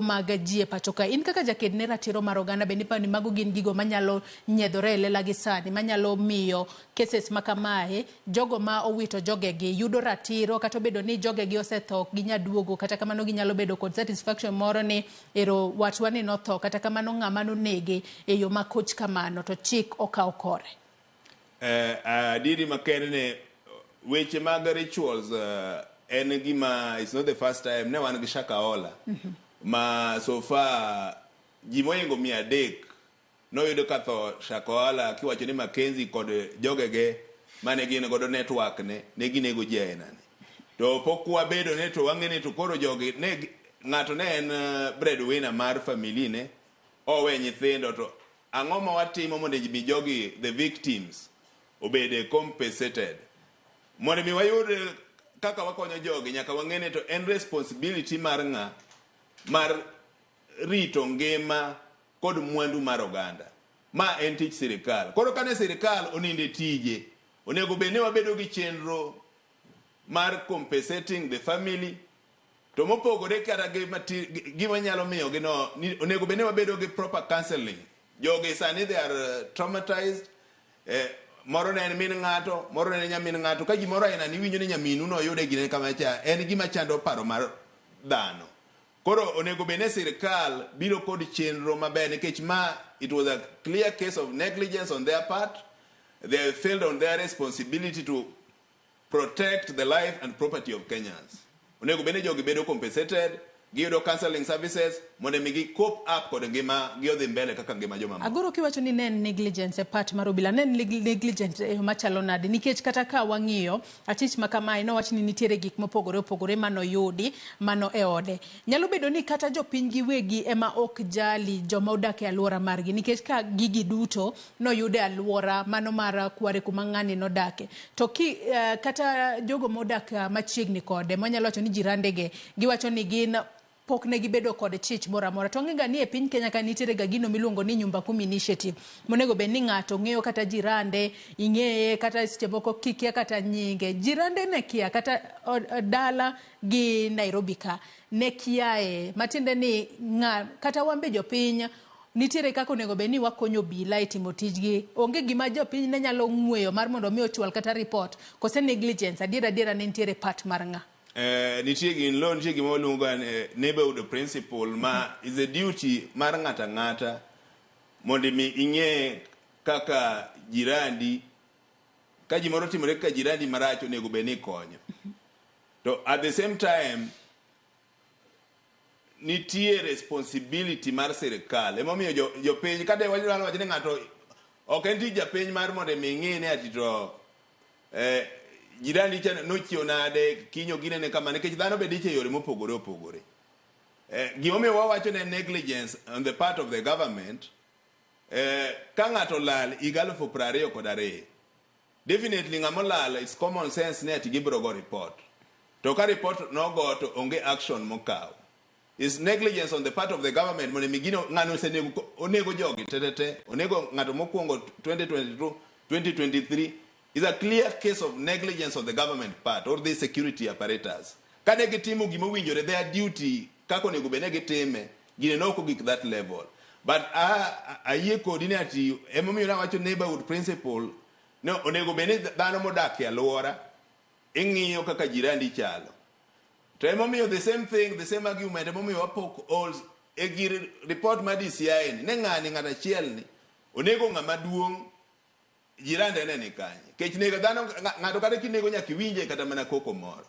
Mag ji e pacho ka. In kaka jaked ne ratiro mar oganda bende iparo ni mago gin gigo manyalo nyiedhore e lela gi sani manyalo miyo cases ma kamae jogo ma owito jogegi yudo ratiro kata obedo ni jogegi osetho ok ginyal duogo, kata kamano ginyalo bedo kod satisfaction moro ni ero watwa ni notho, kata kamano ng'ama nonege e yo makoch kamano to chik okaw kore? Adieri makende ni weche mag rituals en gima, it's not the first time. Ne wan gi Shakahola ma so far ji mohingo 300 noyud ka tho Shakahola, kiwacho ni Mackenzie kod jogege mane gin godo network ne ginego ji aina ni. To pok wabedo ne to wang'e ni to koro jogi ne ng'ato ne en breadwinner mar family ne owe nyithindo, to ang'o ma watimo mondo mi jogi, the victims, obed compensated? Mondo mi wayud kaka wakonyo jogi, nyaka wang'e ni to en responsibility mar ng'a mar rito ngima kod mwandu mar oganda. Ma en tich sirikal. Koro kane sirikal oninde tije, onego bed ni wabedo gi chenro mar compensating the family. To mopogore kata gi gima nyalo miyo gi no, onego bed ni wabedo gi proper counseling. Jogi sani they are traumatized. Moro ne en min ng'ato, moro ne en nyamin ng'ato. Ka gimoro aina ni iwinjo ni nyaminu noyude gine kama cha, en gima chando paro mar dhano. Koro onego bed ni sirikal biro kod chenro maber, nikech ma it was a clear case of negligence on their part. They failed on their responsibility to protect the life and property of Kenyans. Onego bed ni jogi bedo compensated, giyudo counseling services mondo mi gi cope up kod ngima gi odhi mbele kaka ngima joma moko. Agoro, kiwacho ni ne en negligence e part mar obila, ne en negligence e yo machalo nade? Nikech kata ka wang'iyo achich ma kamae, nowach ni nitiere gik mopogore opogore manoyudi mano e ode. Nyalo bedo ni kata jopiny giwegi ema ok jali joma odak e alwora margi, nikech ka gigi duto noyud e alwora mano mar Kware kuma ng'ani nodake. To ki, kata jogo modak machiegni kode, mwanyalo wacho ni jirandege, giwacho ni gin pok ne gibedo kod chich moro amora. To wang'e ga ni e piny Kenya ka nitiere ga gino miluongo ni Nyumba Kumi Initiative, monego bed ni ng'ato ng'eyo kata jirande, ing'eye kata seche moko kikia kata nyinge. Jirande ne kia kata dala gi Nairobi ka ne kiaye. Matiende ni ng'a, kata wan be jopiny nitiere kaka onego bed ni wakonyo obila e timo tijgi. Onge gima jopiny ne nyalo ng'weyo mar mondo mi ochwal kata report, kose negligence adiera adiera ne nitiere part mar ng'a? Nitie gin law, nitie gima waluongo ga neighborhood principle, ma is a duty mar ng'ato ang'ata mondo mi ing'e kaka jirandi, ka gimoro otimore kaka jirandi marach, onego bed ni ikonyo. To at the same time nitie responsibility mar sirikal. Emomiyo jopiny kata wanyalo wacho ni ng'ato ok en tij japiny mar mondo mi ing'i ni ati to jirandi cha nochiew nade, kiny oginene kama, nikech dhano be dich e yore mopogore opogore. Gimomiyo wawacho ne negligence on the part of the government, ka ng'ato olal higa 2022, definitely ng'ama olal, it's common sense ni ati gibiro go report. To ka report nogo to onge action mokaw, is negligence on the part of the government mondo mi gino ng'ano osenego, onego jogi te te te, onego ng'ato mokwongo 2022, 2023, is a clear case of negligence on the government part or the security apparatus. Kane gitimo gima owinjore, their duty kaka onego bed ni gitime, gine ne ok ogik that level. But ayie kodi ni ati emomiyo nawacho neighborhood principle ne onego bed ni dhano modak e alwora ing'iyo kaka jirandi chalo. To emomiyo the same thing, the same argument, emomiyo wapok all e gir report mar DCI ni ne ng'ani, ng'at achiel ni onego ng'ama duong', jirande ne ni kanye? Kech nego dhano, ng'ato kata kinego nyaka iwinje kata mana koko moro.